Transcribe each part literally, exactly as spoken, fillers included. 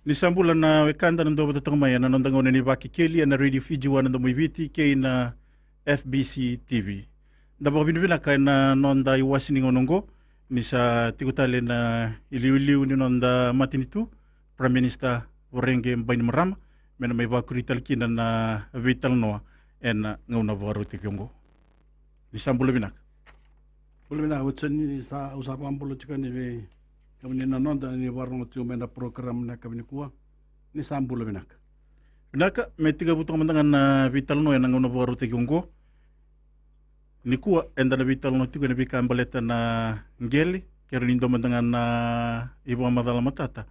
Ni sa bula na wekada na dau vata toka mai ena noda gauna ni Vakekeli ena Radio Fiji One na Domo i Viti kei na F B C T V. Da vakavinavinaka ena noda iwasi ni gauna oqo ni sa tiko tale na iliuliu ni noda matanitu, Prime Minister Voreqe Bainimarama, me na mai vakuri tale kina na veitalanoa ena gauna vakarautaki oqo. Ni sa bula vinaka. Bula vinaka Watson, ni sa, au sa vakabula tiko yani vei kemuni na noda ni vakarorogo tiko mai na program na yakavi nikua. Ni sa bula vinaka. Vinaka, me tekivu toka mada ga na veitalanoa ena gauna vakarautaki oqo. Nikua eda na veitalanoa tiko ena veika baleta na qele, kerea ni dua mada ga na ivakamacala matata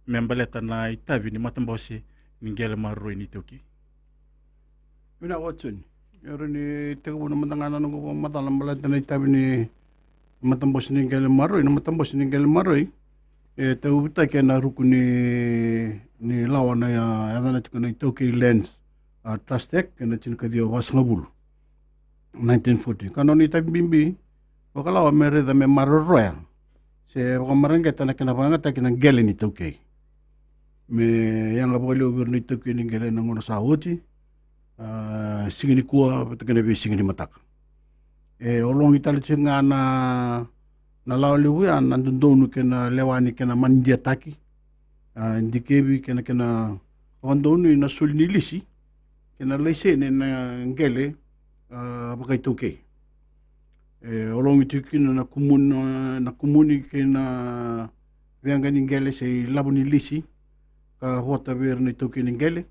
me baleta na itavi ni matabose ni qele maroroi ni iTaukei. Vinaka Watson. Kerea ni tekivuna mada ga na noqu vakamacala baleta na itavi ni matabose ni qele maroroi. Na matabose ni qele maroroi e tauyavutaki ena ruku ni, ni lawa na ya, yacana tiko na iTaukei Lands, a, Trust Act, ena tinikaciwa vasagavulu, nineteen forty. Ka nona itavi bibi vakalawa me raica me maroroya se vakamareqeta na kena vakayagataki na qele ni iTaukei. Me yaga vakalevu vei ira na iTaukei ni qele ena gauna sa oti, a, siga nikua vata kei na veisiga ni mataka. E ologi tale tiko ga na, na lawa levu ya na dodonu kei na lewa ni kena manidiataki, a, dikevi kei na kena vakadonui na soli ni lisi kei na laiseni na qele, a, vakaitaukei. E ologi tiko kina na kumuni, na kumuni kei na veqa ni qele se ilavo ni lisi ka vota vei ira na itaukei ni qele.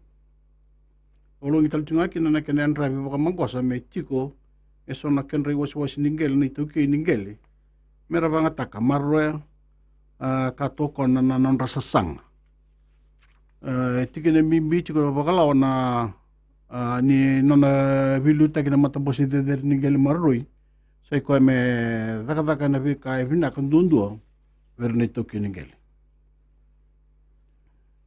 Ologi tale tiko ga kina na kena yadravi vakamaqosa me tiko eso na kedra iwasewase ni qele na itaukei ni qele me ra vagataka, maroroya, a, ka tokona na nodra sasaga. A, e tikina bibi tiko vakalawa na, a, ni nona veiliutaki na matabose cecere ni qele maroroi, sa i koya me cakacaka na veika e vinaka duadua vei ira na itaukei ni qele.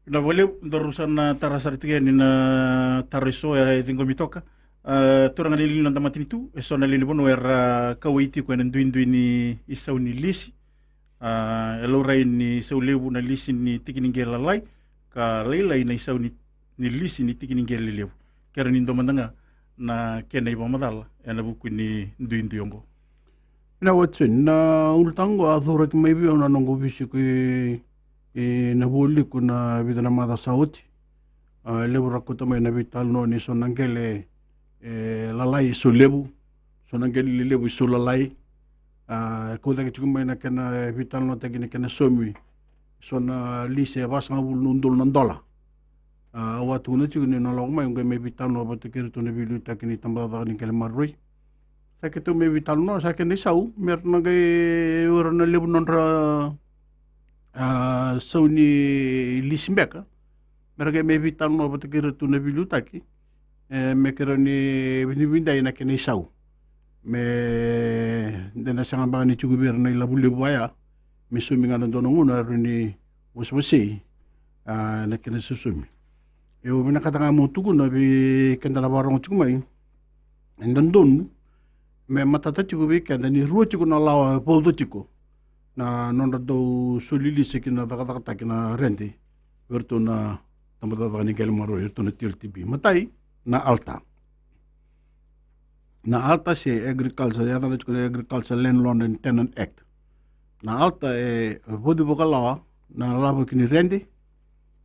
Vinaka vakalevu, daru sa na tara sara tiko yani na taro eso era e ciqomi toka. A, turaga na iliuliu ni noda matanitu, eso na lewe ni vanua era kauwai tiko ena duidui ni isau ni lisi. A, e laurai ni sau levu na lisi ni tiki ni qele lalai ka lailai na isau ni, ni lisi ni tiki ni qele lelevu. Kerea ni dua mada ga na kena ivakamacala ena vuku ni duidui oqo. Vinaka Watson, na ulutaga oqo a curaki mai vei au na noqu veisiko i, i Navualiku na vica na macawa sa oti. A, e levu ra kauta mai na veitalanoa ni so na qele e lalai e sau levu, so na qele lelevu e sau lalai. A, e kau cake tiko mai na kena veitalanoataki na kena saumi so na lisi e vasagavulu na udolu na dola. A, au a tukuna tiko ni na lako mai au qai mai veitalanoa vata kei iratou na veiliutaki ni tabacakacaka ni qele maroroi. Sa keitou mai veitalanoa, sa kena isau me ra na qai ura na levu nodra, a, sau ni lisi beka. Me ra qai mai veitalanoa vata kei iratou na veiliutaki, e, me kerea ni vinividai na kena isau. Me de na sega beka ni tiko vei ira na ilavo levu vaya, me saumi ga na dua na gauna era ni wasewasei, a, na kena sosomi. Au vinakata ga meu tukuna vei keda na vakarorogo tiko mai, e dodonu me matata tiko vei keda ni rua tiko na lawa e vauca tiko na nodra dau soli lisi kina, cakacakataki na rede vei iratou na tabacakacaka ni qele maroroi, iratou na T L T B. Matai, na ALTA. Na ALTA se Agriculture, yacana tiko na Agriculture Landlord and Tenant Act. Na ALTA e vauci vakalawa na lavaki ni rede,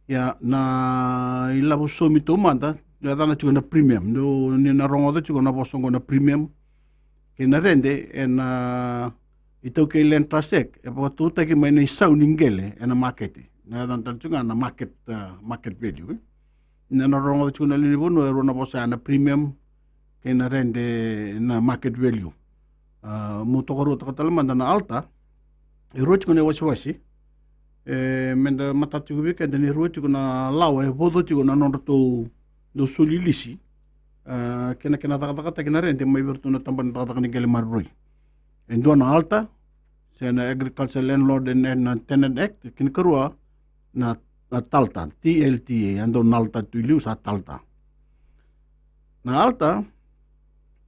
ia na ilavo saumi taumada, yacana tiko na premium. Dou ni na rogoca tiko na vosa oqo na premium kei na rede ena iTaukei Land Trust Act, e vakatautaki mai na isau ni qele ena makete. Na yacana tale tiko ga na market, a, market value, e. Ni na rogoca tiko na lewe ni vanua e rua na vosa ya, na premium kei na rede, na market value. A, meu tokaruataka tale mada na ALTA, e rua tiko na iwasewase, e, meda matata tiko vei keda ni rua tiko na lawa e vauca tiko na nodratou dau soli lisi, a, kei na kena cakacakataki na rede mai vei iratou na tabana ni cakacaka ni qele maroroi. E dua na ALTA, se na Agriculture Landlord and, and Tenant Act, kei na karua na, na TALTA, T L T A, a dau na ALTA tu i liu, sa TALTA. Na ALTA,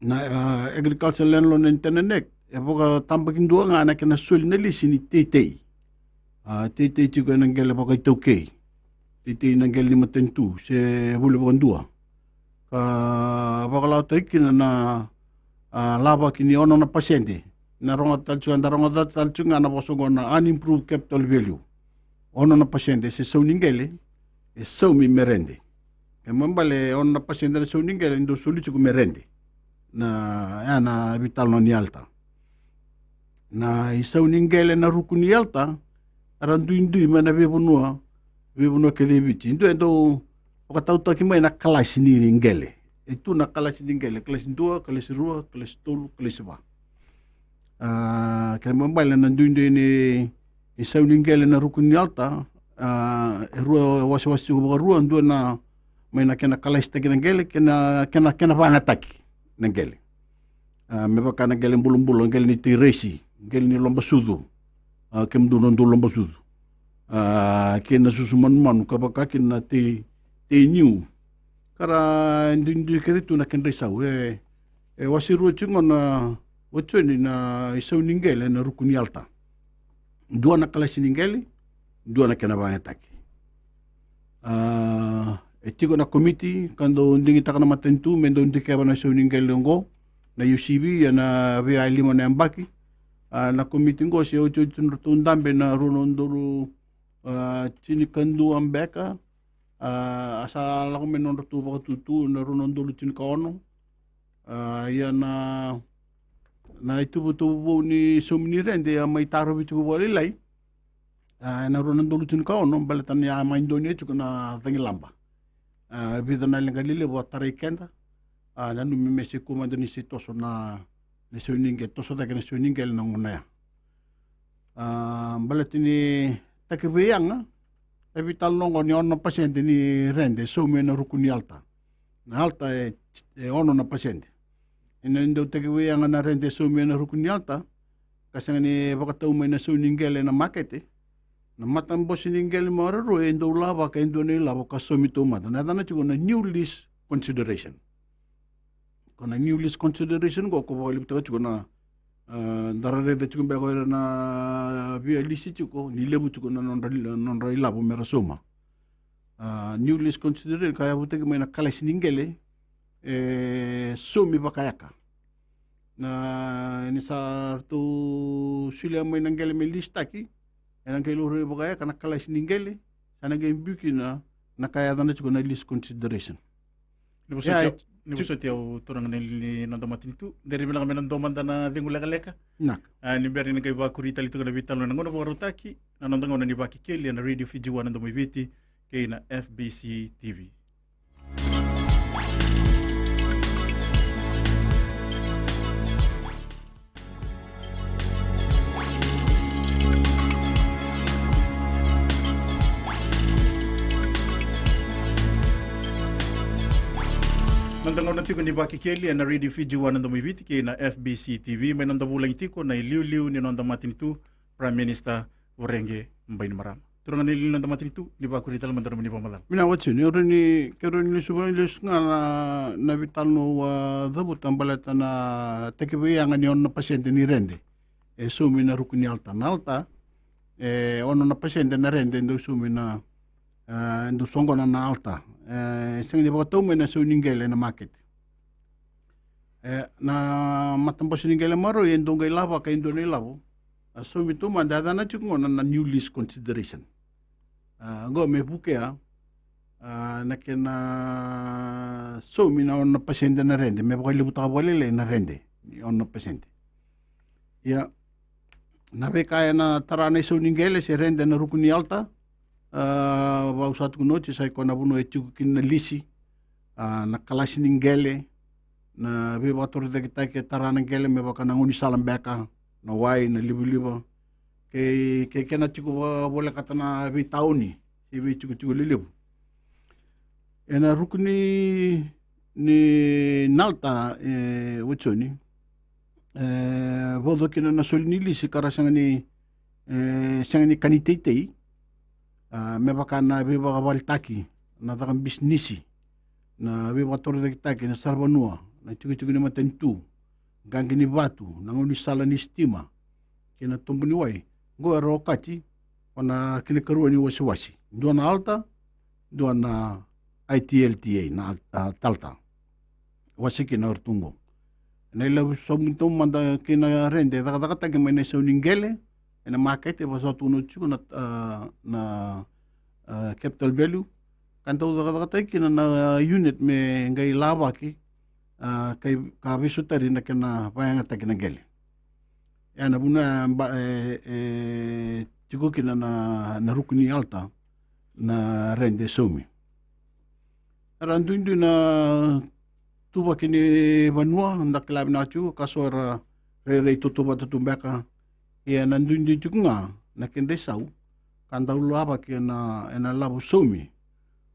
na, a, Agriculture Landlord and Tenant Act, e vakatabakidua ga na kena soli na lisi ni teitei. A, teitei tiko ena qele vakaitaukei. teitei na qele ni matanitu se vuli vakadua. Ka vakalawataki kina na, a, lavaki ni ono na pasede. Na rogoca tale tiko, eda rogoca tale tiko ga na vosa oqo na unimproved capital value. Ono na pasede se sau ni qele e saumi me rede. Kena ibalebale ono na pasede na sau ni qele e dau soli tiko me rede. Na, ya na veitalanoa ni ALTA. Na isau ni qele na ruku ni ALTA era duidui mai na veivanua, veivanua kece e Viti. E dua e dau vakatautaki mai na kalasi ni qele. E tu na kalasi ni qele, kalasi dua, kalasi rua, kalasi tolu, kalasi va. A, kena ibalebale na duidui ni isau ni qele na ruku ni ALTA, a, e rua, wasewase tiko vakarua, dua na mai na kena kalasitaki na qele, kena, kena, kena vagataki na qele. A, me vaka na qele bulabula, qele ni teiresi, qele ni lobasucu. A, kemudou na dau lobasucu. A, kei na susu manumanu, ka vaka kina na tei, tei niu. Ka ra duidui kece tu na kedra isau. E, e wase rua tiko na, o Joni, na isau ni qele na ruku ni ALTA. Dua na kalasi ni qele, dua na kena vagataki. A, e tiko na komiti ka dau digitaka na matanitu me dau dikeva na isau ni qele oqo, na U C V, ena veiya lima na yabaki. A, na komiti oqo se otioti na ratou dabe na rua na udolu, a, tinikadua beka. A, a sa lako mai na nodratou vakatutu na rua na udolu tinikaono. A, ia na, na ituvatuva vou ni saumi ni rede a mai tarovi tiko vakalailai. A, ena rua na udolu tinikaono, baleta ni a mai donuya tiko na cagilaba. A, vica na leqa lelevu a tarai keda. A, nanumi me se kua mada ni se toso na, na isau ni qele, toso cake na isau ni qele na gauna ya. A, baleta ni takiveiyaga, e veitalanoa oqo ni ono na pasede ni rede e saumi ena ruku ni ALTA. Na ALTA e, e ono na pasede. Ena dau takiveiyaga na rede e saumi ena ruku ni ALTA, ka sega ni vakatau mai na sau ni qele ena makete, na matabose ni qele maroroi e dau lavaka e dua na ilavo ka saumi taumada. Na yacana tiko na new lease consideration. Ko na new lease consideration ko, ko vakalevutaka tiko na, a, da ra raica tiko beka o ira na via lisi tiko, ni levu tiko na nodra, nodra ilavo me ra sauma. A, new lease consideration ka yavutaki mai na kalasi ni qele, e, saumi vakayaka. Na, ni sa ratou solia mai na qele me lisitaki, ena qai laurai vakayaka na kalasi ni qele, sa na qai biu kina na ka yacana tiko na lease consideration. Ni vosoti au, ni vosoti au turaga na, ni noda matanitu. Dere vinaka me na dua mada na cegu lekaleka. Naka. A, ni bera ni na qai vakuri tale tiko na veitalanoa ena gauna vakarautaki, na noda gauna ni Vakekeli ena Radio Fiji One na Domo i Viti, kei na F B C T V. Noda gauna tiko ni Vakekeli ena Radio Fiji One na Domo i Viti kei na F B C T V, mai noda vulagi tiko na iliuliu ni noda matanitu, Prime Minister Voreqe Bainimarama. Turaga na iliuliu ni noda matanitu, ni vakuri tale mada na nomuni vakamacala. Vinaka vakalevu. Ni rawa ni, ke rawa ni lesu, lesu ga na, na veitalanoa au a cavuta baleta na takiveiyaga ni ono na pasede ni rede e saumi na ruku ni ALTA. Na ALTA, e ono na pasede na rede e dau saumi na, e, e dau soqona na ALTA. E sega ni vakatau mai na sau ni qele ena makete. E, na matabose ni qele maroroi e dau qai lavaka e dua na ilavo, a saumi taumada, yacana tiko gona na new lease consideration. A, oqo me vukea, a, na kena saumi na ono na pasede na rede, me vakalevutaka vakalailai na rede ni ono na pasede. Ia, na veika ena tara na isau ni qele se rede ena ruku ni ALTA, a, vaka au sa tukuna oti, sa i koya na vanua e tiko kina na lisi, a, na kalasi ni qele, na veivakatorocaketaki e tara na qele me vaka na gaunisala beka, na wai, na livaliva, kei, kei kena tiko vakavolekata na veitaoni se veitikotiko lelevu. Ena ruku ni, ni ALTA, e, o Joni, e, vauca kina na soli ni lisi ka ra sega ni, e, sega ni ka ni teitei, a, me vaka na veivakavaletaki, na caka bisinisi, na veivakatorocaketaki, na saravanua, na itikotiko ni matanitu, qaqi ni vatu, na gaunisala ni sitima, kei na tobu ni wai. Oqo era okati o na kena ikarua ni wasewase. Dua na ALTA, dua na I T L T A na, a, Talta. Wase kina o ratou oqo. Na ilavo saumi taumada kei na rede e cakacakataki mai na isau ni qele ena makete, vakasawa tu na tiko na, a, na, a, capital value. Ka dau cakacakataki kina na unit me qai lavaki, a, kai, ka veisotari na kena vakayagataki na qele. Ia na vuna e ba-, e, e tiko kina na, na ruku ni alta na rede saumi. Era duidui na tuvaki ni vanua, da kila vinaka tiko, ka so era rairai tautauvata tu beka. Ia na duidui tiko ga na kedra isau ka dau lavaki ena, ena lavo saumi,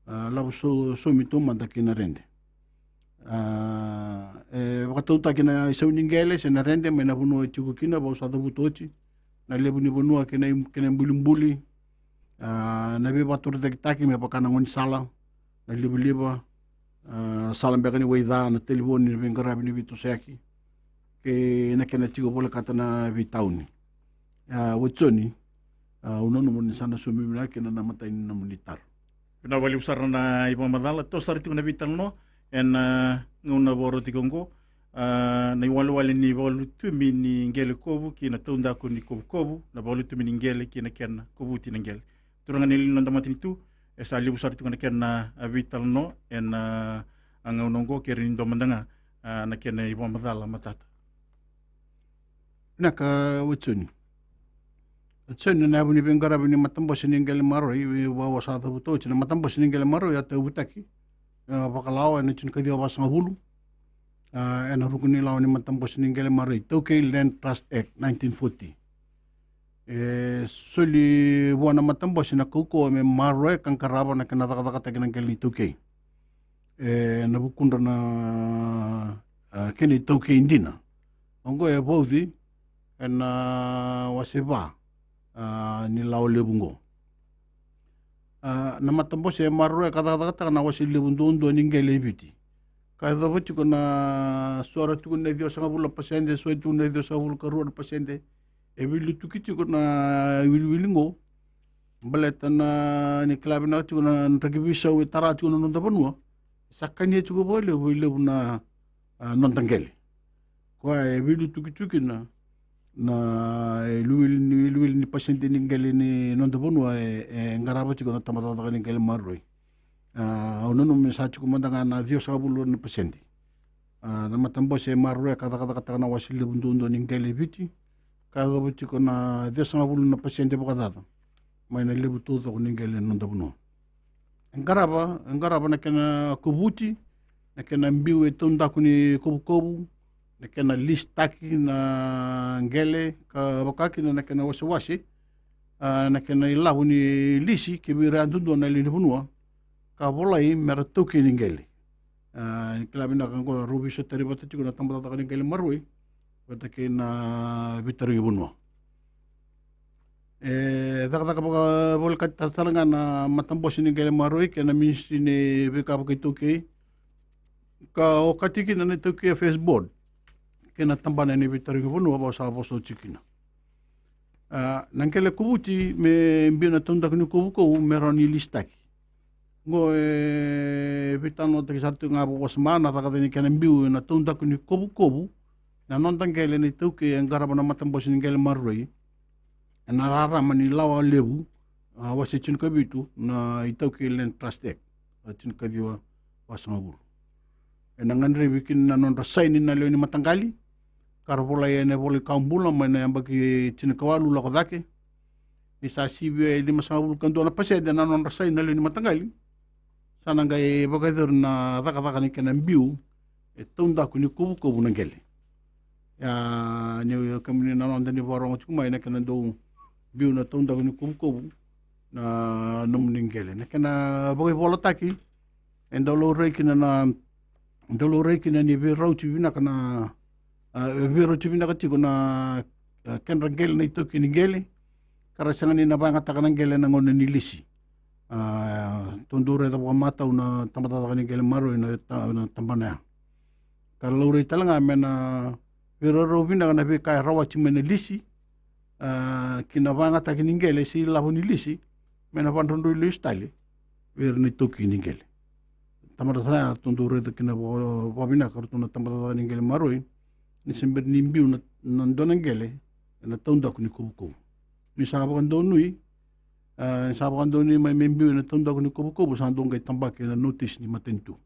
a, lavo sau-, saumi taumada kei na rede. A, e vakatautaki na isau ni qele se na rede mai na vanua e tiko kina, vau sa cavuta oti, na levu ni vanua kei na i-, kei na ibulibuli, a, na veivakatorocaketaki me vaka na gaunisala, na livaliva, a, sala beka ni waica, na talevoni, na veiqaravi ni veitosoyaki, kei na kena tiko volekata na veitauni. A, Watisoni, a, au nanuma ni sa na saumi vinaka kina na imatai ni nomuni taro. Vinaka vakalevu sara na ivakamacala. Toso sara tiko na veitalanoa ena, a, gauna vakarau tiko oqo, a, na iwalewale ni vakalutumi ni qele kovu kei na taudaku ni kovukovu, na vakalutumi ni qele kei na kena kovuti na qele. Turaga ni lewe ni noda matanitu, e sa levu sara tiko na kena, a, veitalanoa ena, a, gauna oqo, kere ni dua mada ga, a, na kena ivakamacala matata. Vinaka, Watisoni. Watisoni, na yavu ni veiqaravi ni matabose ni qele maroroi, vei, vau sa cavuta oti, na matabose ni qele maroroi a tauyavutaki, a, vakalawa ena tinikaciwa vasagavulu, a, ena ruku ni lawa ni matabose ni qele maroroi, Taukei Land Trust Act, nineteen forty. E soli vua na matabose na kaukauwa me maroroya ka qarava na kena cakacakataki na qele ni taukei. E, na vukudra na, a, kena itaukei dina. Oqo e vauci ena wase va, a, ni lawa levu oqo. A, na matabose e maroroya ka cakacakataka na wase levu duadua ni qele e Viti. Ka yacova tiko na, so era tukuna na ciwasagavulu na pasede, so e tukuna na ciwasagavulu ka rua na pasede. E veiliutaki tiko na iwiliwili oqo. Baleta na, ni kila vinaka tiko na draki veisau e tara tiko na noda vanua, sa kania tiko vakalevu e levu na, a, noda qele. Koya e veiliutaki tiko kina na, na iwiliwili ni, iwiliwili ni pasede ni qele ni noda vanua e, e qarava tiko na tabacakacaka ni qele maroroi. A, au nanuma me sa tiko mada ga na ciwasagavulu na pasede. A, na matabose e maroroya ka cakacakataka na wase levu duadua ni qele e Viti, ka yacova tiko na ciwasagavulu na pasede vakacaca mai na levu taucoko ni qele ena noda vanua. E qarava, e qarava na kena kovuti, na kena biu e taudaku ni kovukovu, na kena lisitaki na qele, ka vaka kina na kena wasewase, a, na kena ilavo ni lisi ki vei ira yadudua na lewe ni vanua ka volai me ra taukei ni qele. A, ni kila vinaka oqo rau veisotari vata tiko na tabacakacaka ni qele maroroi vata kei na veitarogi vanua. E cakacaka vakavolekati tale sara ga na matabose ni qele maroroi kei na Ministry ni Veika Vakaitaukei, ka okati kina na Itaukei Affairs Board kei na tabana ni veitarogi vanua, vau sa vosa oti kina. A, na qele kovuti me biu na taudaku ni kovukovu me rawa ni lisitaki. Oqo e veitalanoataki sara tiko ga vakawasoma na cakacaka ni kena biu na taudaku ni kovukovu na noda qele na itaukei e qarava na matabose ni qele maroroi ena rarama ni lawa levu, a, wase tinikavitu na Itaukei Land Trust Act, a, tinikaciwa vasagavulu. Ena gadrevi kina na nodra saini na lewe ni mataqali ka ra volai ena ivola ni kawa bula mai na yabaki tinikawalu lako cake. Ni sa sivia e limasagavulu ka dua na pasede na nodra saini na lewe ni mataqali, sa na qai vakayacori na cakacaka ni kena biu e taudaku ni kovukovu na qele. Ia, ni o kemuni na noda ni vakarorogo tiko mai na kena dau biu na taudaku ni kovukovu na nomuni qele. Na kena vakaivolataki, e dau laurai kina na, dau laurai kina ni veirauti vinaka na, a, veirauti vinaka tiko na, a, kedra qele na itaukei ni qele, ka ra sega ni na vakayagataka na qele ena gauna ni lisi. A, tou dau raica vakamatau na tabacakacaka ni qele maroroi na ta-, na tabana ya. Ka laurai tale ga me na veiraurau vinaka na veika e rawati mai na lisi, a, ki na vakayagataki ni qele se ilavo ni lisi, me na vakadrodroi lesu tale. vei ira na itaukei ni qele. Tamata sara ya ratou dau raica kina vakavinaka ratou na tabacakacaka ni qele maroroi, ni se bera ni biu na, na dua na qele ena taudaku ni kovukovu. Ni sa vakadonui, a, ni sa vakadonui mai me biu ena taudaku ni kovukovu, sa dau qai tabaki ena notisi ni matanitu.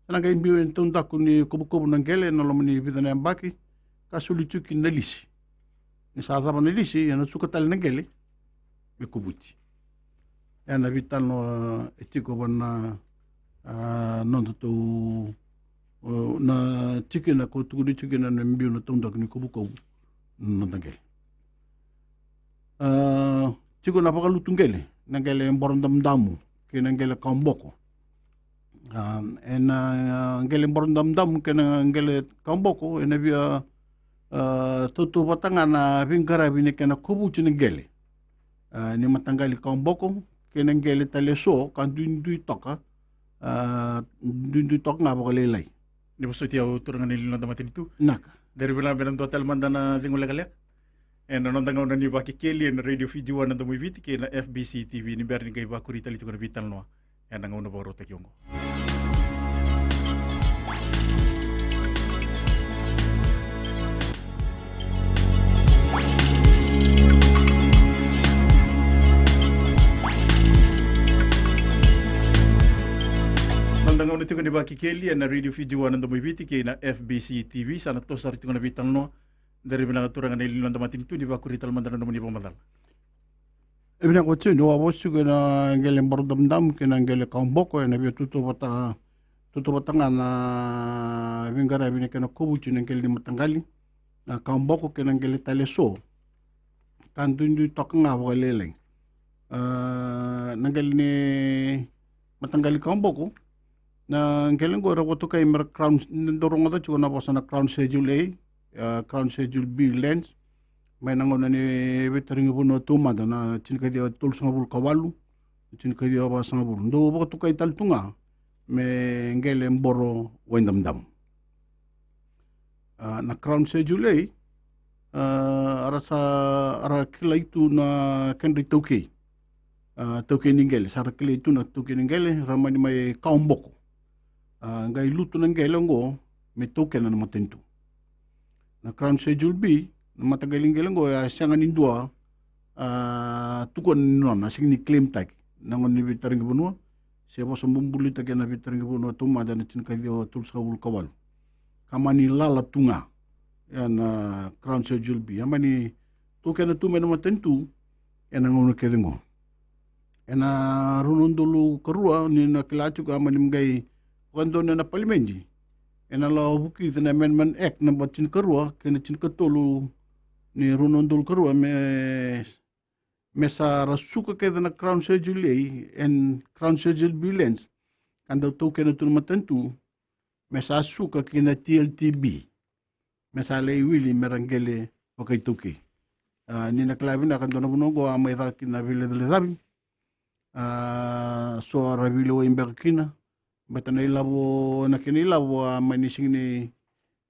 Sa na qai biu ena taudaku ni kovukovu na qele ena loma ni vica na yabaki, ka soli tiko kina na lisi. Ni sa cava na lisi, ena suka tale na qele me kovuti. Ena veitalanoa e tiko vana, a, noda tou, o, na tikina ko tukuni tikina na biu na taudaku ni kovukovu na noda qele. A, tiko na vakalutu qele, na qele boro damudamu kei na qele kawa boko. A, ena, a, qele boro damudamu kei na qele kawa boko, ena via, a, tautauvata ga na veiqaravi ni kena kovuti na qele. A, ni mataqali kawa boko kei na qele tale eso ka duidui toka, a, duidui toka ga vakalailai. Ni vosoti au turaga na ili noda matanitu. Naka. Deri vinaka, bera dua tale mada na cegu lekaleka. Ena noda gauna ni Vakekeli ena Radio Fiji One na Domo i Viti kei na F B C T V, ni bera ni qai vakuri tale tiko na veitalanoa ena gauna vakarautaki oqo. Noda gauna tiko ni Vakekeli ena Radio Fiji One na Domo i Viti kei na F B C T V, sa na toso sara tiko na veitalanoa. Deri vinaka turaga na ili noda matanitu, ni vakuri tale mada na nomuni vakamacala. E vinaka oti, ni wavosi tiko ena qele boro damudamu kei na qele kawa boko, ena via tautauvata, tautauvata ga na veiqaravi ni kena kovuti na qele ni mataqali, na kawa boko kei na qele tale eso ka duidui toka ga vakalailai. A, na qele ni mataqali kawa boko, na qele qo era vakatokai mera Crown, dau rogoca tiko na vosa na Crown Schedule A, a, Crown Schedule B lands, mai na gauna ni veitarogi vanua taumada na tinikaciwa tolusagavulu ka walu, tinikaciwa vasagavulu. Dau vakatokai tale tu ga me qele boro waidamudamu. A, na Crown Schedule A, a, era sa, era kilai tu na kedra itaukei. A, taukei ni qele, sa ra kilai tu na taukei ni qele, ra mani mai kawa boko. A, qai lutu na qele oqo me taukena na matanitu. Na Crown Schedule B, na mataqali qele oqo, e a sega ni dua, a, tukuna ni nona, a sega ni claim taki na gauna ni veitarogi vanua, se vosa bubulitaki ena veitarogi vanua taumada na tinikaciwa tolusagavulu ka walu. Ka mani lala tu ga ena Crown Schedule B, a mani taukena tu mai na matanitu ena gauna kece oqo. Ena rua na udolu ka rua, ni na kila tiko, a mani qai vakadonui ena palimedi ena lawa vukici na Amendment Act naba tinikarua kei na tinikatolu ni rua na udolu ka rua, me, me sa ra suka kece na Crown Schedule A and Crown Schedule B lands ka dau taukena tu na matanitu, me sa suka ki na T L T B, me sa lai wili mera qele vakaitaukei. A, ni na kila vinaka, dua na vanua oqo a mai caka kina na veilecalecavi. A, so era veilewai beka kina, baleta na ilavo, na kena ilavo a mani sega ni,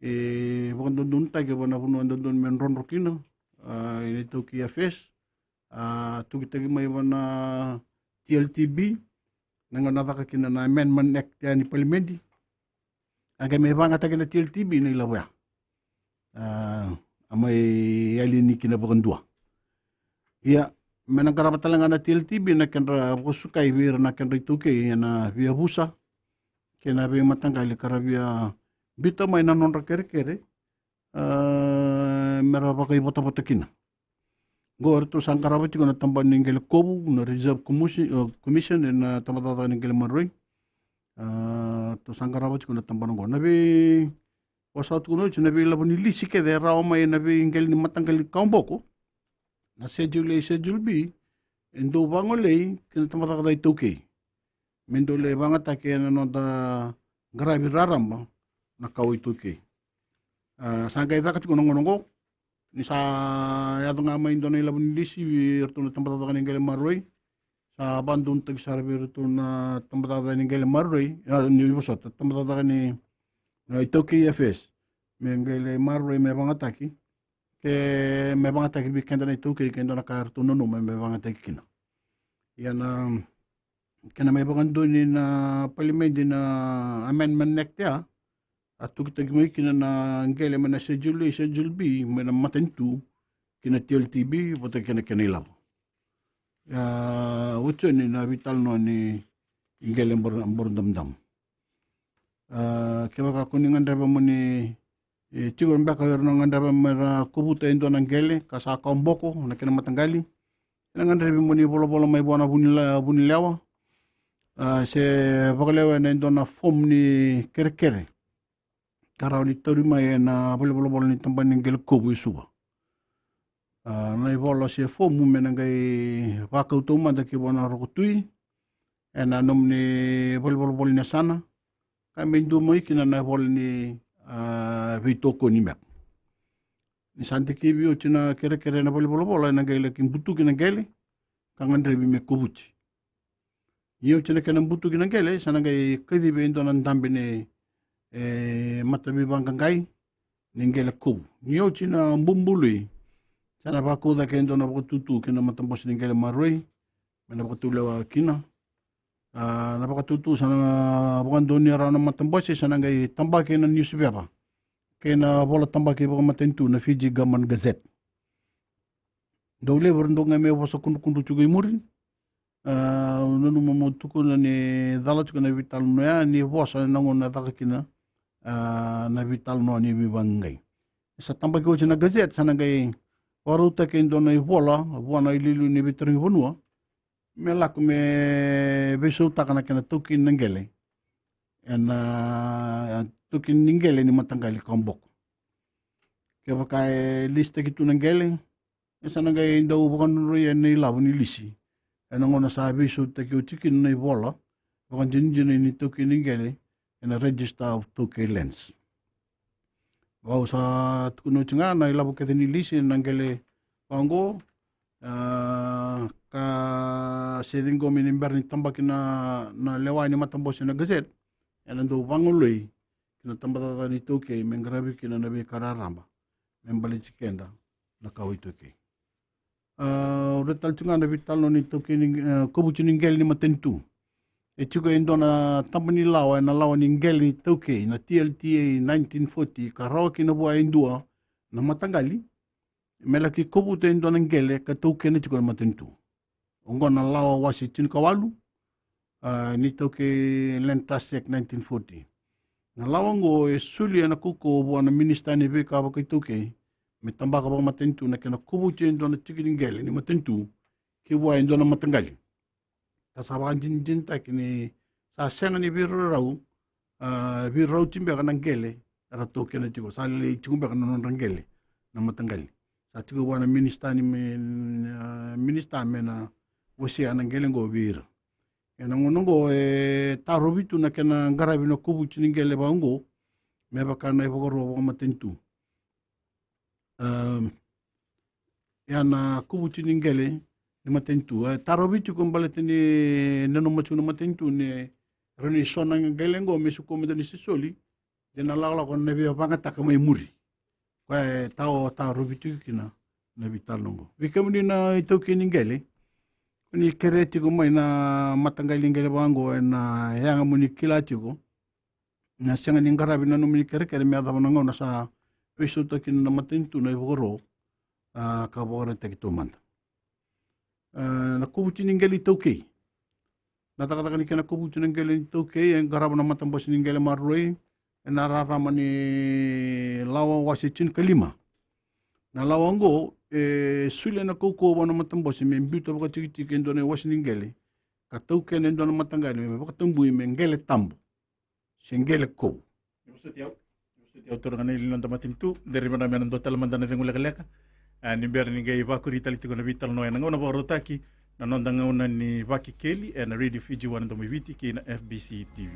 e, vakadodonutaki vua na vanua dodonu me drodro kina, a, ena iTaukei Affairs. A, tukitaki mai vua na T L T B na gauna a caka kina na Amendment Act ya ni palimedi. A qai mai vagataki na T L T B na ilavo ya. A, a mai yali ni kina vakadua. Ia, me na qarava tale ga na T L T B na kedra vakasukai vei ira na kedra itaukei ena veiyavusa kei na veimataqali ka ra via biuta mai na nodra kerekere, a, mera vakaivotavota kina. Qo eratou sa qarava tiko na tabana ni qele kovu, na Reserve Commission, e, Commission, ena tabacakacaka ni qele maroroi. A, ratou sa qarava tiko na tabana qo. Na vei, au sa tukuna oti, na veilavo ni lisi kece e rawa mai ena veiqele ni mataqali kawa boko, na Schedule A, Schedule B, e dau vagolei ki na tabacakacaka iTaukei me dau lai vagataki ena noda qaravi raraba na kawa iTaukei. A, sa qai caka tiko na gauna oqo, ni sa yaco ga mai dua na ilavo ni lisi vei iratou na tabacakacaka ni qele maroroi. Sa vakadonutaki sara vei iratou na tabacakacaka ni qele maroroi, a, ni vosota, tabacakacaka ni, a, iTaukei Affairs, me qele maroroi me vagataki, ke me vagataki vei keda na iTaukei ke dua na ka eratou nanuma me vagataki kina. Ia na kena mai vakadonui na Palimedi na Amendment Act ya, a tukitaki mai kina na qele mai na Schedule A, Schedule B, mai na matanitu ki na T L T B, vata kei na kena ilavo. Ia, oti yani na veitalanoa ni qele boro, boro damudamu. A, kevaka ko ni gadreva mo ni, e, tiko beka o ira na gadreva me ra kovuta e dua na qele ka sa kawa boko na kena mataqali, e na gadrevi mo ni volavola mai vua na vunila-, vunilewa, a, se vakalewena e dua na fomu ni kerekere ka rawa ni tauri mai e na valenivolavola ni tabana ni qele kovu e Suva. A, na ivola se fomu me na qai vakau taumada ki vua na Roko Tui e na nomuni valenivolavola ni yasana, ka me dua mai kina na ivola ni, a, veitokoni beka. Ni sa dikivi oti na kerekere e na valenivolavola, e na qai laki butuki na qele ka gadrevi me kovuti. Ni oti na kena butuki na qele, sa na qai kacivi e dua na dabe ni, e, mataveivaqaqai ni qele kovu. Ni oti na bubului, sa na vakau cake e dua na vakatutu ki na matabose ni qele maroroi me na vakatulewa kina. A, na vakatutu sa na vakadonui rawa na matabose, sa na qai tabaki e na niusipepa kei na vola tabaki vakamatanitu na Fiji Government Gazette. Dau levu era dau qai mai vosa kudrukudru tiko i muri. A, au nanuma meu tukuna ni cala tiko na veitalanoa ya ni vosa e na gauna e caka kina, a, na veitalanoa ni veivaqaqai. Sa tabaki oti na Gazette, sa na qai vakarautaki e dua na ivola vua na iliuliu ni veitarogi vanua me lako me veisautaka na kena taukeni na qele e na, taukeni ni qele ni mataqali kawa boko. Kevaka e lisitaki tu na qele, e sa na qai dau vakadrodroi e na ilavo ni lisi e na gauna sa veisautaki oti kina na ivola vakadinadina ni taukeni ni qele e na Register of Tokay Lands. Vau sa tukuna oti ga na ilavo kece ni lisi e na qele vaqo, a, ka se ciqomi ni bera ni tabaki na, na lewa ni matabose na Gazette, e na dau vagolei ki na tabacakacaka ni taukei me qaravi kina na veika raraba me baleti keda na kawa iTaukei. A, au raica tale tiko ga na veitalanoa ni taukei ni, e, kovuti ni qele ni matanitu. E tiko e dua na taba ni lawa e na lawa ni qele ni taukei na T L T A nineteen forty, ka rawa kina vua e dua na mataqali me laki kovuta e dua na qele ka taukena tiko na matanitu. Oqo na lawa wase tinikawalu, a, ni taukei Land Trust Act nineteen forty. Na lawa oqo e soli e na kaukauwa vua na minisita ni veika vakaitaukei me tabaka vakamatanitu na kena kovuti e dua na tiki ni qele ni matanitu ki vua e dua na mataqali. Ka sa vakadinadinataki ni sa sega ni veiraurau, a, veirauti beka na qele era taukena tiko, sa lei tiko beka na nodra qele na mataqali. Sa tiko vua na minisita ni me, a, minisita me na wasea na qele oqo vei ira. E na gauna oqo e tarovi tu na kena qaravi na kovuti ni qele vaqo me vaka na ivakaro vakamatanitu. Em, ia na kovuti ni qele ni matanitu e tarovi tiko baleta ni nanuma tiko na matanitu ni rawa ni so na qele oqo me suka mada ni se soli, de na lakolako na via vagataka mai muri. Koya e tao tarovi tiko kina na veitalanoa oqo. Vei kemuni na itaukei ni qele, ko ni kerea tiko mai na mataqali qele vaqo e na yaga mo ni kila tiko na sega ni qaravi na nomuni kerekere me yacova na gauna sa veisautaki kina na matanitu na ivakaro, a, ka vakaraitaki taumada. A, na kovuti ni qele itaukei. Na cakacaka ni kena kovuti na qele itaukei e qarava na matabose ni qele maroroi e na rarama ni lawa wase tinikalima. Na lawa oqo e soli e na kaukauwa vua na matabose me biuta vakatikitiki e dua na iwase ni qele ka taukena e dua na mataqali me vakatabui me qele tabu se qele kou. Ni vosoti au. Ni vosoti au turaga na ili ni noda matanitu. Deri vana me na dua tale mada na cegu lekaleka. A, ni bera ni qai vakuri tale tiko na veitalanoa e na gauna vakarautaki na noda gauna ni Vakekeli e na Radio Fiji One na Domo i Viti kei na F B C T V.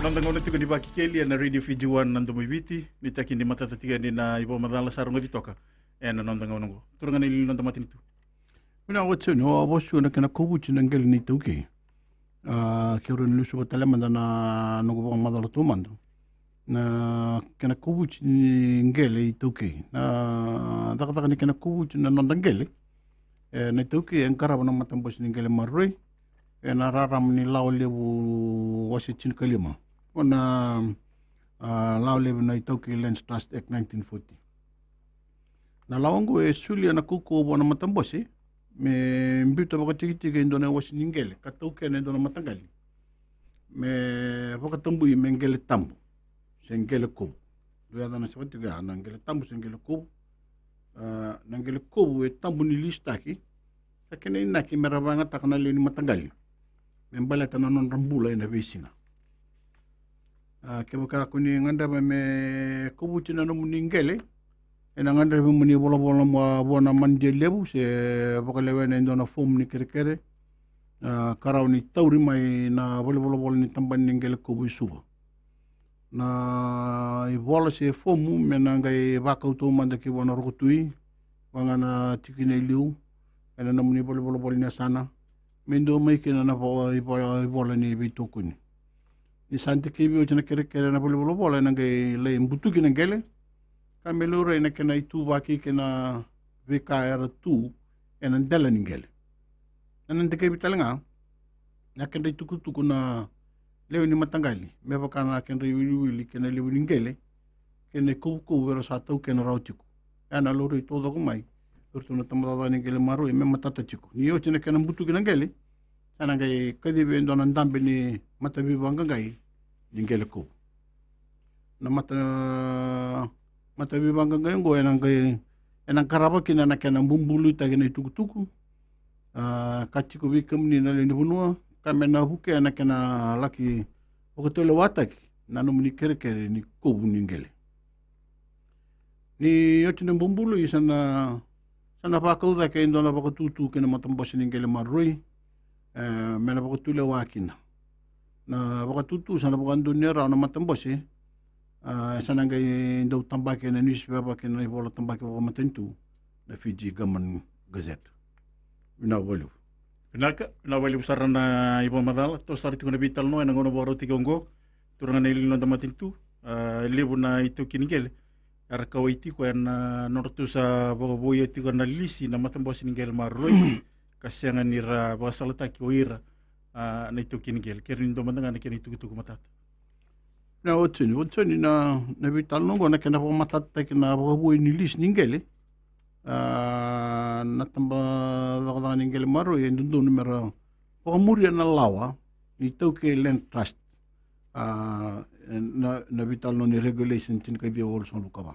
Noda gauna tiko ni Vakekeli e na Radio Fiji One na Domo i Viti. Ni taki ni matata tiko yani na ivakamacala sa rogoci toka e na noda gauna oqo. Turaga na ili ni noda matanitu. Vinaka vakalevu, o a vosa na kena kovuti na qele ni itaukei. A, keirau na lesuva tale mada na noqu vakamacala taumada. Na kena kovuti ni qele iTaukei. Na cakacaka ni kena kovuti na noda qele. E, na iTaukei e qarava na matabose ni qele maroroi. E na rarama ni lawa levu wase tinikalima. O na, a, lawa levu na iTaukei Lands Trust Act nineteen forty. Na lawa oqo e solia na kaukauwa vua na matabose me biuta vakatikitiki e dua na iwase ni qele ka taukena e dua na mataqali me vakatabui me qele tabu se qele kovu. Dua yacana saka tiko ya na qele tabu se qele kovu. A, na qele kovu e tabu ni lisitaki ka kena inaki me ra vakayagataka na lewe ni mataqali me baleta na nodra bula ena veisiga. A, kevaka ko ni gadreva me kovuti na nomuni qele, ena gadrevi mo ni volavola vua na manadia levu se vakalewena e dua na fomu ni kerekere, a, ka rawa ni tauri mai na valenivolavola ni tabana ni qele kovu e Suva. Na ivola se fomu me na qai vakau taumada ki vua na rokotui, vaka ga na tikina e liu, ena nomuni valenivolavola ni yasana, me dua mai kina na vo-, ivola, ivola ni veitokoni. Ni sa dikevi oti na kerekere ena valenivolavola, ena qai lai butuki na qele ka me laurai na kena ituvaki kei na veika era tu ena dela ni qele. Ena dikevi tale ga na kedra itukutuku na lewe ni mataqali me vaka na kedra iwiliwili kei na levu ni qele kei na ikovukovu era sa taukena rawa tiko. Ia na laurai taucoko mai vei iratou na tabacakacaka ni qele maroroi me matata tiko. Ni oti na kena butuki na qele, sa na qai kacivi e dua na dabe ni mataveivaqaqai ni qele kovu. Na mata, mataveivaqaqai oqo ena qai, ena qarava kina na kena bubuluitaki na itukutuku, a, ka tiko vei kemuni na lewe ni vanua, ka me na vukea na kena laki vakatulewataki na nomuni kerekere ni kovu ni qele. Ni oti na bubului sa na, sa na vakau cake e dua na vakatutu ki na matabose ni qele maroroi, e, me na vakatulewa kina. Na vakatutu sa na vakadonui rawa na matabose, a, sa na qai dau tabaki ena newspaper kei na ivola tabaki vakamatanitu na Fiji Government Gazette. Vinaka vakalevu. Vinaka, vinaka vakalevu sara na ivakamacala. Toso sara tiko na veitalanoa ena gauna vakarautaki oqo. Turaga na iliuliu ni noda matanitu, a, levu na itaukei ni qele era kauwai tiko ena nodratou sa vakavouia tiko na lisi na matabose ni qele maroroi ka sega ni ra vakasalataki o ira, a, na itaukei ni qele. Kere ni dua mada ga na kena itukutuku matata. Na, oti ni, oti ni na, na veitalanoa oqo na kena vakamatatataki na vakavoui ni lisi ni qele. A, na tabacakacaka ni qele maroroi e dodonu me ra vakamuria na lawa ni Taukei Land Trust. A, na, na veitalanoa ni regulation tinikaciwa walusagavulu ka va.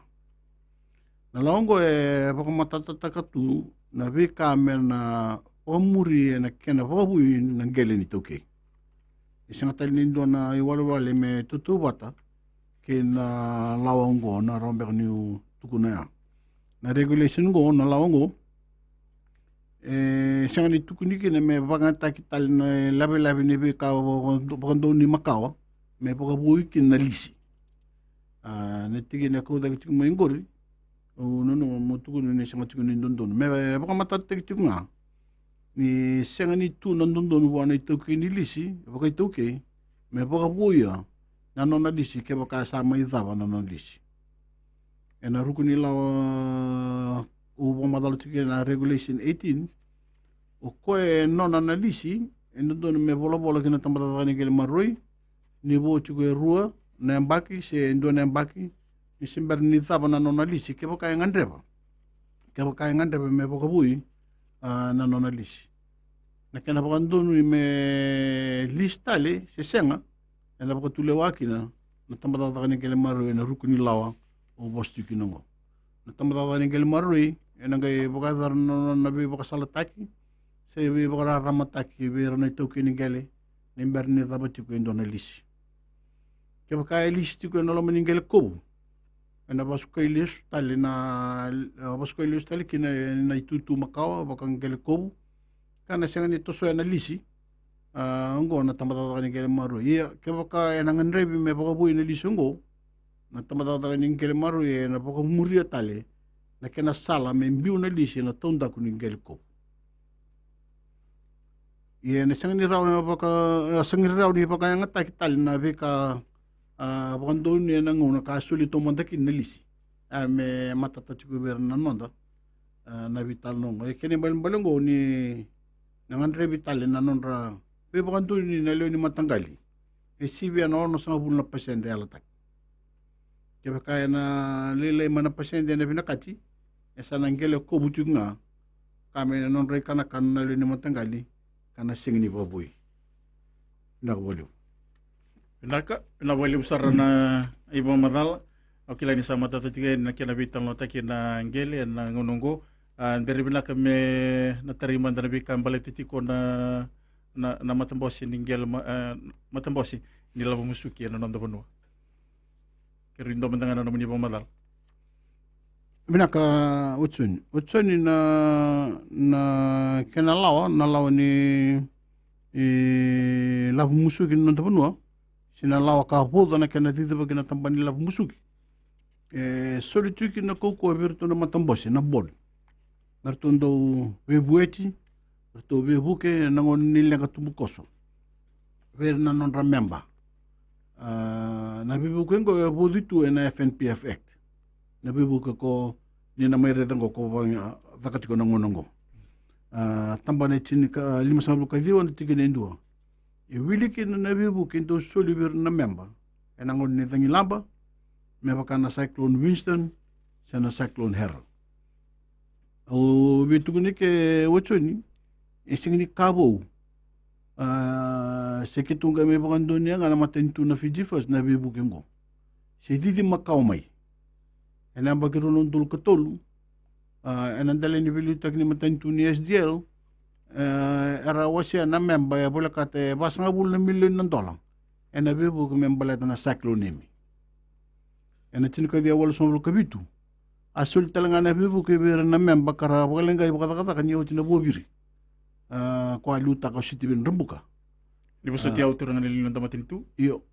Na lawa oqo e vakamatatataka tu na veika me na vakamuri ena kena vakavoui na qele ni taukei. E sega tale ni dua na iwalewale me tautauvata kei na lawa oqo, na rawa beka niu tukuna ya. Na regulation oqo, na lawa oqo, e sega ni tukuni kina me vakayagataki tale na lavelave ni veika vaka-, vakadonui makawa me vakavoui kina na lisi. A, na tikina e kau cake tiko mai qori, au nanuma mo tukuna ni sega tiko ni dodonu. Me vakamatatataki tiko ga ni sega ni tu na dodonu vua na itaukei ni lisi vakaitaukei me vakavouia na nona lisi kevaka sa mai cava na nona lisi. Ena ruku ni lawa au vakamacala tiko ena regulation eighteen, o koya e nona na lisi e dodonu me volavola ki na tabacakacaka ni qele maroroi ni vo tiko e rua na yabaki se dua na yabaki ni se bera ni cava na nona lisi kevaka e gadreva. Kevaka e gadreva me vakavoui, a, na nona lisi. Na kena vakadonui me lisi tale se sega, ena vakatulewa kina na tabacakacaka ni qele maroroi ena ruku ni lawa au vosa tiko kina oqo. Na tabacakacaka ni qele maroroi ena qai vakayacora na nona veivakasalataki se veivakararamataki vei ira na itaukei ni qele ni bera ni cava tiko e dua na lisi. Kevaka e lisi tiko ena loma ni qele kovu, ena vasukai lesu tale na, vasukai lesu tale kina na itutu makawa vaka qele kovu, ka na sega ni tosoya na lisi, a, oqo na tabacakacaka ni qele maroroi. Ia kevaka ena gadrevi me vakavoui na lisi oqo, na tabacakacaka ni qele maroroi ena vakamuria tale na kena sala me biu na lisi ena taudaku ni qele kovu. Ia na sega ni rawa na vaka, sega ni rawa ni vakayagataki tale na veika a vakadonui ena gauna ka soli taumada kina na lisi. A me matata tiko vei ira na noda a na veitalanoa oqo. E kena ibalebale oqo ni na gadrevi tale na nodra veivakadonui na lewe ni mataqali e sivia na onosagavulu na pasede e yalataki. Kevaka ena lailai mai na pasede ena vinakati, e sa na qele kovu tiko ga ka me nodra ikanakana na lewe ni mataqali ka na sega ni vakavoui. Vinaka vakalevu. Vinaka, vinaka vakalevu sara na ivakamacala. Au kila ni sa matata tiko yani na kena veitalanoataki na qele ena gauna oqo. A, dere vinaka me na tarai mada na veika baleta tiko na, na, na matabose ni qele ma, e, matabose ni lavo musuki ena noda vanua. Keirau dua mada ga na nomuni vakamacala. Vinaka, Watisoni. Watisoni, na, na kena lawa, na lawa ni, e, lavo musuki ni noda vanua, se na lawa ka vauca na kena cicivaki na tabana ni lavo musuki. E soli tiko kina na kaukauwa vei iratou na matabose, na board. Me ratou dau veivueti, ratou veivuke ena gauna ni leqa tubukoso vei ira na nodra memba. A, na veivuke oqo e vauci tu ena F N P F Act. Na veivuke ko ni na mai raica oqo ko vacaka tiko na gauna oqo. A, tabana e tini ka, limasagavulu ka ciwa na tikina e dua. E wili kina na veivuke e dau soli vei ira na memba ena gauna ni cagilaba, me vaka na Cyclone Winston se na Cyclone Harold. Au via tukuna ke, Watisoni, e sega ni ka vou. A, se keitou qai mai vakadonuya ga na matanitu na Fiji First na veivuke oqo, se cici makawa mai ena yabaki rua na udolu ka tolu, a, ena dela ni veiliutaki ni matanitu ni S D L, e, era wasea na memba e volekata e vasagavulu na milioni na dola ena veivuke me baleta na Cyclone Emi. Ena tinikaciwa walusagavulu ka vitu, a soli tale ga na veivuke vei ira na memba ka ra vakaleqai vakacakacaka ni oti na vuaviri. A, ko a liutaka o Sitiveni Rabuka. Ni vosoti au, turaga na lewe ni noda matanitu. Io.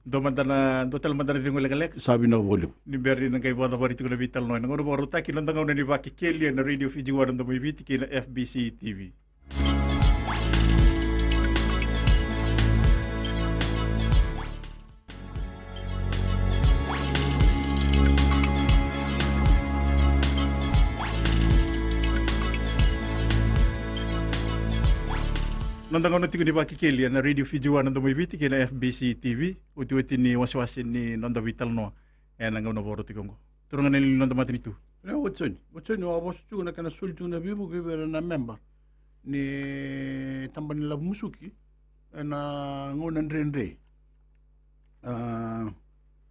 Dua mada na, dua tale mada na cegu lekaleka. Sa vinaka vakalevu. Ni bera ni na qai vakacavari tiko na veitalanoa ena gauna vakarautaki, noda gauna ni Vakekeli ena Radio Fiji One, na Domo i Viti kei na F B C T V. Noda gauna tiko ni Vakekeli ena Radio Fiji One, na Domo i Viti kei na F B C T V. Otioti ni wasewase ni noda veitalanoa ena gauna vakarautaki oqo, turaga na lewe ni noda matanitu. E, Watisoni, Watisoni, au a vosa tiko na kena soli tiko na veivuke vei ira na memba ni tabana ni lavo musuki ena gauna dredre. A,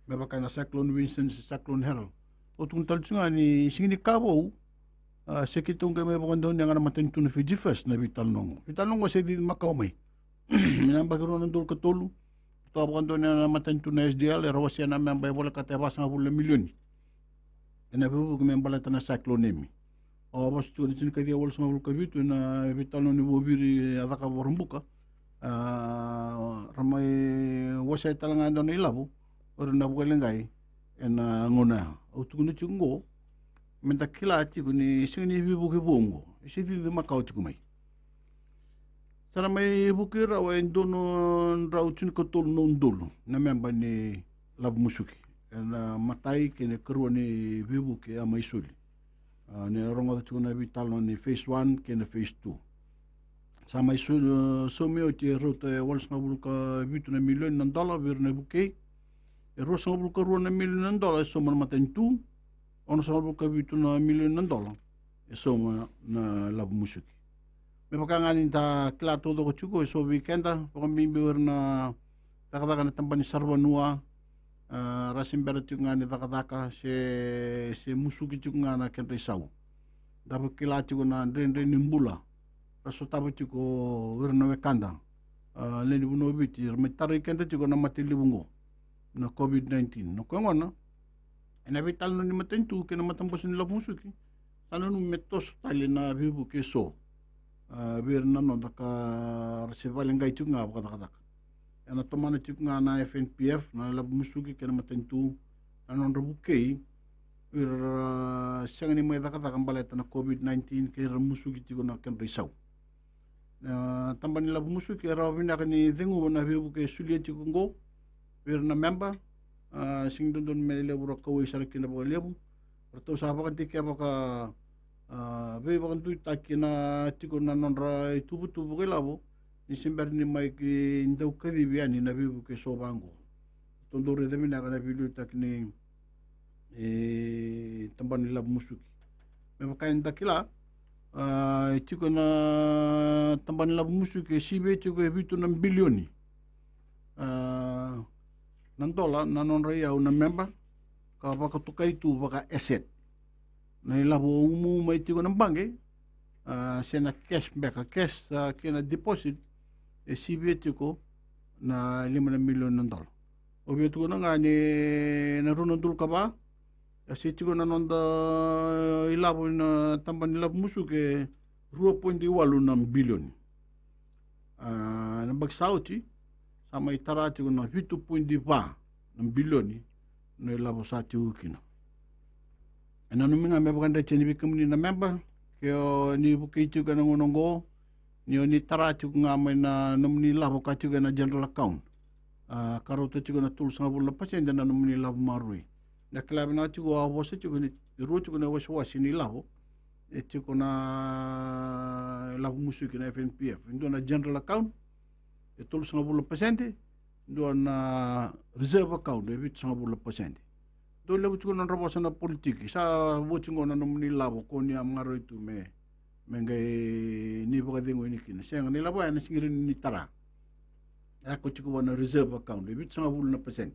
me vaka na Cyclone Winston se Cyclone Harold. Au tukuna tale tiko ga ni sega ni ka vou. A, se keitou qai mai vakadonuya ga na matanitu na Fiji First na veitalanoa oqo. Veitalanoa oqo se cici makawa mai. Ena yabaki rua na udolu ka tolu, ratou a vakadonuya na matanitu na S D L, era wasea na memba e volekata e vasagavulu na milioni ena veivuke me baleta na Cyclone Emi. Au a vosa tiko na tinikaciwa walusagavulu ka vitu ena veitalanoa ni vuaviri a caka vakaRabuka. A, ra mai wasea tale ga e dua na ilavo o ira na vakaleqai ena gauna ya. Au tukuna tiko oqo, meda kila tiko ni sega ni veivuke vou oqo, e se cici makawa tiko mai. Sa ra mai vuki rawa e dua na drau tinikatolu na udolu na memba ni lavo musuki ena imatai kei na ikarua ni veivuke a mai soli. A, ni rogoca tiko na veitalanoa ni phase one kei na phase two. Sa mai soli, e, saumi oti e rauta e walusagavulu ka vitu na milioni na dola vei ira na vukei. E ruasagavulu ka rua na milioni na dola e sauma na matanitu. Onosagavulu ka vitu na milioni na dola e sauma na lavo musuki. Me vaka ga ni da kila taucoko tiko, e so vei keda, vakabibi o ira na cakacaka na tabana ni saravanua, a, ra se bera tiko ga ni cakacaka se, se musuki tiko ga na kedra isau. Da vakila tiko na dredre ni bula ra sotava tiko o ira na wekada, a, lewe ni vanua o Viti, ra mai tarai keda tiko na mate levu oqo, na COVID nineteen. Na koya gona, ena veitalanoa ni matanitu kei na matabose ni lavo musuki, sa nanuma me toso tale na veivuke e so, a, vei ira na noda ka ra se vakaleqai tiko ga vakacakacaka. Ena tomana tiko ga na F N P F, na lavo musuki kei na matanitu, na nodra vukei vei ira ra sega ni mai cakacaka baleta na COVID nineteen kei ira musuki tiko na kedra isau. Na taba ni lavo musuki e rawa vinaka ni ceguva na veivuke e solia tiko oqo vei ira na memba. A, sega ni dodonu me levu ra kauwai sara kina vakalevu. Ratou sa vakadikeva ka, a, veivakaduitaki na tiko na nodra ituvatuva vakailavo ni se bera ni mai ki dau kacivi yani na veivuke so vaqo. Ratou dau raica vinaka na veiliutaki ni, e, taba ni lavo musuki. Me vaka eda kila, a, e tiko na taba ni lavo musuki e sivia tiko e vitu na bilioni, a, na dola na nodra iyau na memba ka vakatokai tu vaka asset. Na ilavo umauma e tiko na baqe, a, se na cash beka, cash, a, kei na deposit, e sivia tiko na lima na milioni na dola. Au via tukuna ga ni na rua na udolu ka va, e se tiko na noda ilavo ina taba ni lavo musuki e rua poidi walu na bilioni. A, na baki sa oti, sa mai tara tiko na vitu poidi va na bilioni na ilavo sa tiko kina. E nanumi ga me vakadreti yani vei kemuni na memba, ke o ni vukei tiko ena gauna oqo, ni o ni tara tiko ga mai na nomuni ilavo ka tiko ena general account. A, ka rauta tiko na tolusagavulu na pasede na nomuni ilavo maroroi. Na kila vinaka tiko, au a vosa tiko ni rua tiko na iwasewase ni ilavo. E tiko na ilavo musuki na F N P F. E dua na general account, e tolusagavulu na pasede, dua na reserve account, e vitusagavulu na pasede. Dau levu tiko na nodra vosa na politiki. Sa vo tiko na nomuni ilavo ko ni a maroroi tu me, me qai ni vakacegu yani kina. Sega, na ilavo ya ena sega ni rawa ni tara. E a ko tiko vua na reserve account, e vitusagavulu na pasede.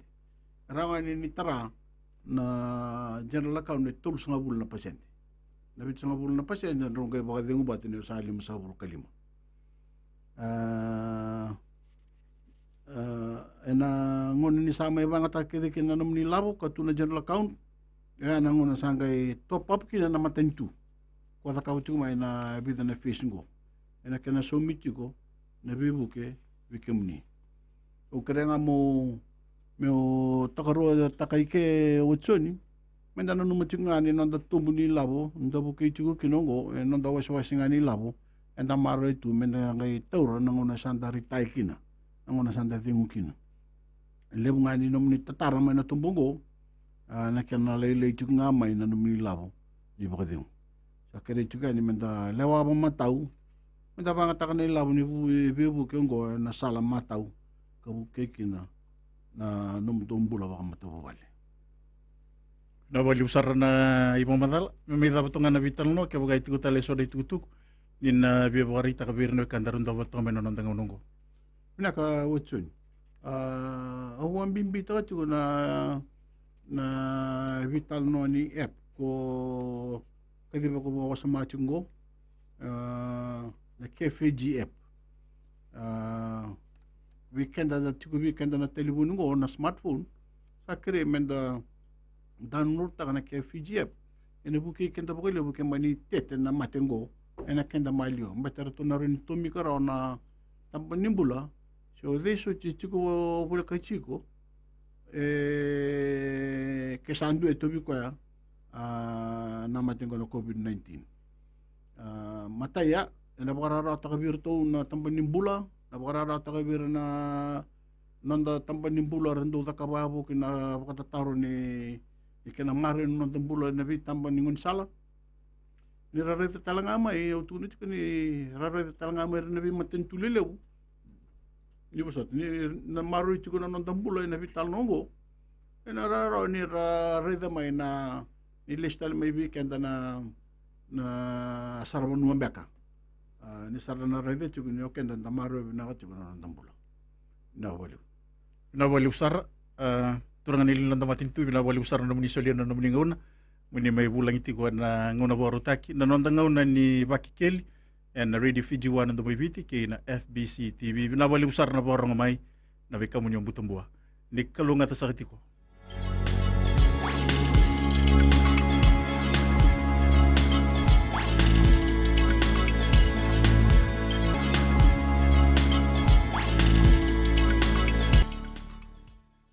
E rawa ga ni, ni tara na general account e tolusagavulu na pasede. Na vitusagavulu na pasede drau qai vakacegu vata ni o sa limasagavulu ka lima. A, a, ena gauna ni sa mai vayagataka kece kina na nomuni ilavo ka tu na general account, e ya na gauna sa qai top up kina na matanitu. Ko cakava tiko mai na vica na phase qo. Ena kena saumi tiko na veivuke vei kemuni. Au kerea ga meu, meu takaruataka i ke, Watisoni, meda nanuma tiko ga ni noda tubu ni ilavo, da vukei tiko kina oqo, e noda wasewase ga ni ilavo, eda maroroi tu meda qai taura na gauna sa da retire kina, na gauna sa da cegu kina. E levu ga ni nomuni tatara mai na tubu oqo, a, na kena lailai tiko ga mai na nomuni ilavo ni vakacegu. Sa kerei tiko yani meda lewa vakamatau, meda vayagataka na ilavo ni vu-, veivuke oqo ena sala matau, ka vukei kina na nomudou bula vakamatavuvale. Vinaka vakalevu sara na ivakamacala. Me mai cava toka ga na veitalanoa, kevaka e tiko tale eso na itukutuku ni na via vakaraitaka vei ira na wekada era dau vata toka mai na noda gauna oqo. Vinaka Watisoni. A, au vakabibitaka tiko na, na veitalanoa ni app ko kaciva ko vakawasoma tiko oqo, a, na K F A G app. A, vei keda da tiko vei keda na talevoni oqo, na smartphone, sa kerei meda download taka na K F A G app. Ena vukei keda vakalevu ke mani tete na mate oqo ena keda maliwa. Baleta ratou na rawa ni tomika rawa na taba ni bula se o cei soti e tiko volekati iko, e, ke sa dua e tauvi koya, a, na mate oqo na COVID nineteen. A, matai ya, ena vakarawarawataka vei iratou na taba ni bula, na vakarawarawataka vei ira na noda taba ni bula era dau cakava yavoki na vakatataro ni, ni kena maroroi na noda bula ena veitaba ni gaunisala. Ni ra raica tale ga mai, au tukuna tiko ni ra raica tale ga mai ira na veimatanitu lelevu. Ni vosota, ni na maroroi tiko na noda bula ena veitalanoa oqo, ena rawarawa ni ra raica mai na, ni lesu tale mai vei keda na, na saravanua beka. A, ni sa ra na raica tiko ni o keda da maroroi vinaka tiko na noda bula. Vinaka vakalevu. Vinaka vakalevu sara, a, turaga ni lewe ni noda matanitu, vinaka vakalevu sara na nomuni solia na nomuni gauna mo ni mai vulagi tiko ena gauna vakarautaki, na noda gauna ni Vakekeli ena Radio Fiji One na Domoiviti kei na F B C T V. Vinaka vakalevu sara na vakarogo mai na veikamuni o Butabua. Ni kalougata saka tiko.